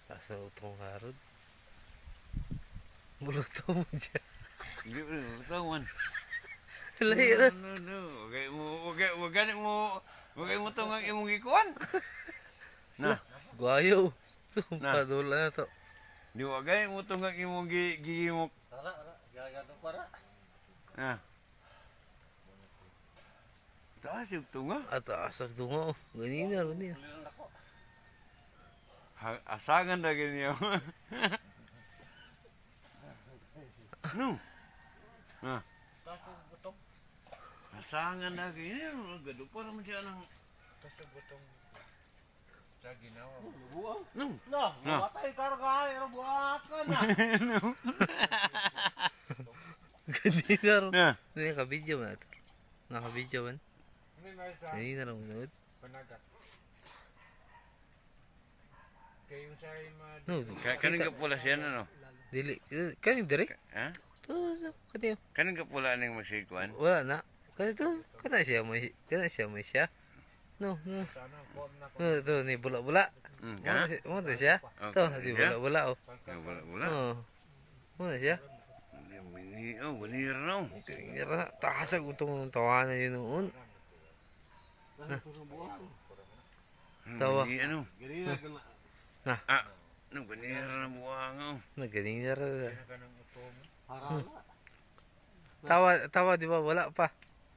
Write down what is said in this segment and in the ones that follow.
Taas na utong harod. Buluto mo dyan. Hindi pa rin man. Lahi ra. No, no, no. Okay mo, okay, wag gani mo, wag mo tong ang imong gikuan. Na, Guayo. Ito, Na. padula na to. Di wag gani mo tong ang imong gi gihimok. Tara, tara. Gagano para. Na. Taas yung tunga. At asak dunga oh. Ganina ron niya. Asangan na ganyan. No. Na. Asangan na ganyan. Gadupa naman siya ng. Sa ginawa. Buang. No. No, No. mamatay ka ra ka, pero buhat ka na. No. Ganina ron. Na. Hindi, naka-video man ito. Naka-video man. May may sa Ganina ron. Nanood. panagat. Kayo sa ima. No. Kanin ka pula siya na no? Dili. Kanin dire? Ha? To, to, kaniyo. Kanin ka pula ning masigkuan? Wala na. Kani to. Kana siya mo. Kana siya mo siya. No, no. Sana kuam na ko. No, to ni bula-bula. Ka? Mo na siya. Oh, To, di bula-bula oh. Bula bula. Oh. Mo na siya. Mini oh, ganir no. Ganina ra. Taas ang utong tawanan yun noon. Tawa. Ni ano? Ganina ka na. Ah, no ganir na buang oh. Na ganina ra. Kanang utong. Harala. Tawa, tawa di ba wala pa.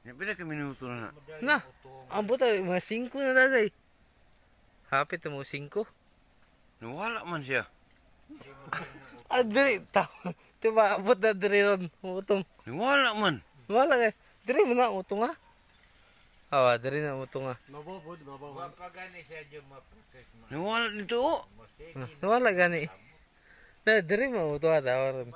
Ya pila ka minuto na. Na. Ang buta mga 5 na dagay. Hapit na mo 5. Nawala man siya. Ah, diri tawa. Diba, abot na diri ron. Utong. Nawala man. Wala kay. Diri mo na utong ha. Awa, diri na utong ha. Mabobod, mabobod. Wa pa gani siya dyan ma-protect ma. Nawala dito oh. Masiki. Wala gani. Na diri mo utong ha tawa ron.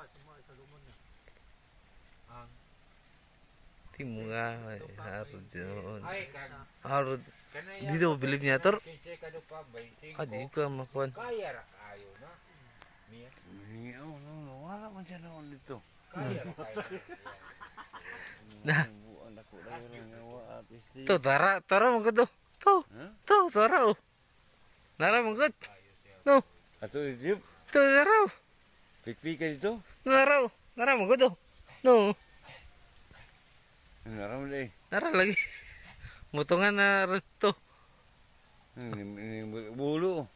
Ti mo nga harod noon. Ay kag Harod. kanaya. Dito mo bilib niya tor. Kinsa ka do pa 25. Ah, di ko makuan. Kaya ra kaayo na. Niya. Ni oh, no, nawala man siya noon dito. Kaya ra kaayo. Na. Buang dako dahil nga wa artist. To tara, tara mo to. To. Ha? To tara oh. Nara mo gud. No. Ato dito. To tara. Oh. Pikpi ka dito. Nara oh. Nara mo gud oh. No. Naram day. Nara lagi. Mutungan na ron to. Ni bulo.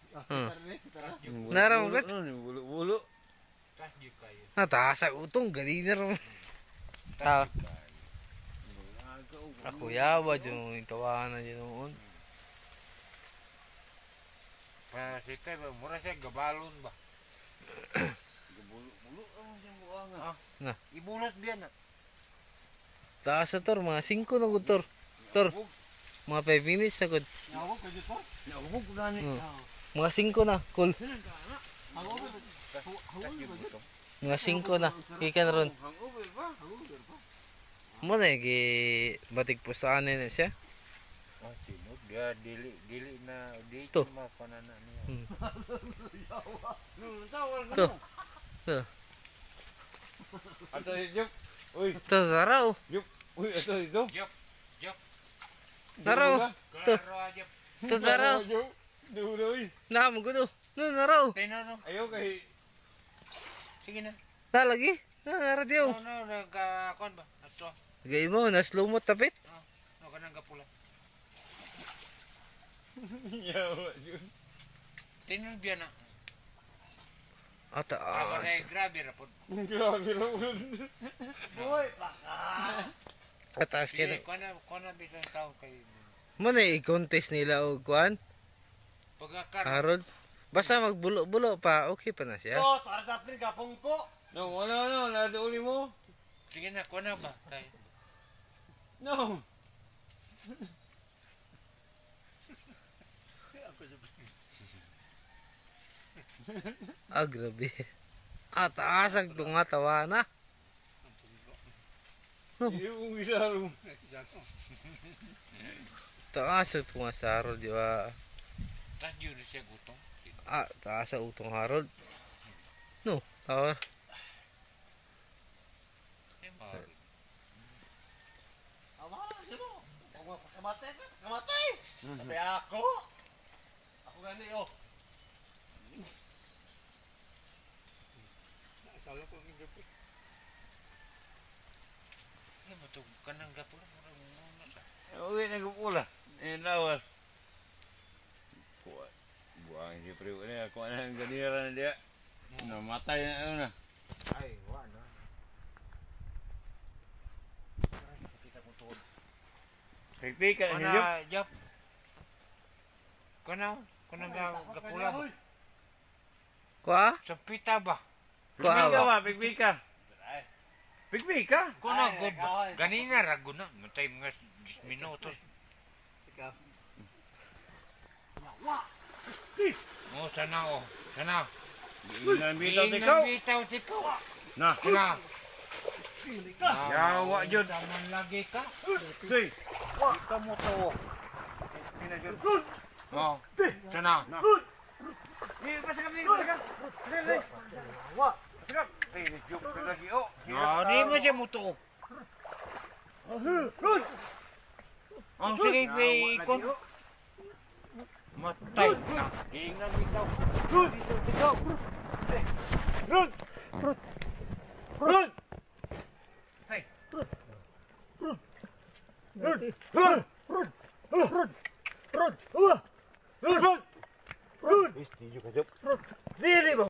Nara mo gud. Ni bulo. Tas di kayo. Ah, taas ang utong ganina ron. Ta. Ako yawa dyan yung tawanan dyan noon. Pa sitay ba mura siya gabalon ba. Bulo ang siya buang. Ah. Na. Ibulot biyan na. Taas na tor, mga 5 na gud tor. Tor, mga 5 minutes na gud. Nawag ka dito. Naubog ko gani. Mga 5 na, cool. Tas yung butong. Mga 5 na. Ikan ron. Hangover ba? Mo na gi batig pustaan na siya. Oh, sino? Dia dili dili na di To. makuha na niya. No, tawal ka To. no. To. Ato dito. Uy, To tara oh. uy, ato dito. Jok, jok. Tara oh. To. Klaro aja. To tara. oh. Dulo, uy. Na mo gud oh. No nara oh. Tino no. Ayaw kay Sige na. Na lagi. Na nara di oh. No no nagka kon ba? Ato. Gay mo na slow mo tapit. No kanang gapula. Yawa yun. Tino biyan na. Ah, Ako taas. na grabe ra pod. Grabe naman. Uy, baka. Ah, taas Sige, kay. kuha na bisan tao kay Mo na i-contest nila og kuan. pagkakar. Harold. Basta magbulo-bulo pa, okay pa na siya. To, tara dapat gapong ko. No, wala no, naduli mo. Sige na, kuha na ba? Kay. No. Ah, grabe. Ah, taas ang tunga tawa na. Yung isa ro. Taas ang tunga sa Harold, di ba? Tas yun siya gutong. Ah, taas ang utong Harold. No, tawa. Eh, mahal. Kamatay ka? Kamatay! Sabi ako! Ako gani oh. Sala ko ang gabi. Ay, matug kanang gapula murag muna ka. Uwi na gupula. Eh, lawas. Kuha. Buang si pre ni kuha na ang ganira na dia. Namatay na ano na. Ay, wa na. Kita ko tuod. Pikpika na siya. Kana jap. Kana kanang gapula ba? Kuha? Sampita ba? Kuha Pikpika ba? ba? Pikpika. Pikpika. Kuna god ba? Ganina ra guna matay mga 10 minutos. Ikaw. Mo sana oh. Sana. Nambitaw tikaw. Bitaw tikaw. Na. Kana. Yawa jud. Taman lagi ka. Tuy. Kita mo to. Oh. Sana. Di pasakap ni pasakap. Dili. Pasakap. Eh, joke ka lagi oh. Ah, di mo siya mutuo. Ang sige, may ikon. Matay na. Giingnan bitaw. Run! Run! Tay. Run! Run! Run! Run! Run! Run! Run! Dili ba?